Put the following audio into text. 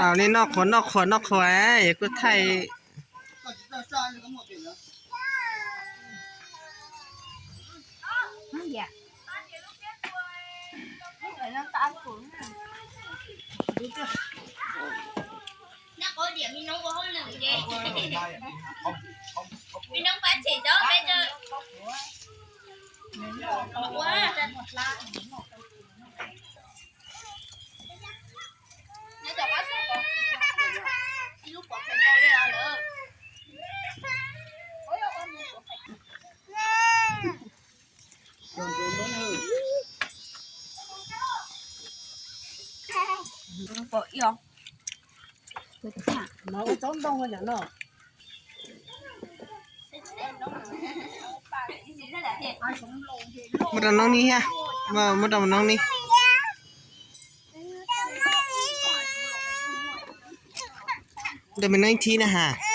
Au li noj qhuas noj qhuas noj qhuas, kuj thaij. Muab rau noob ni thiab, muab rau noob ni. Rau me noob ib thib na has.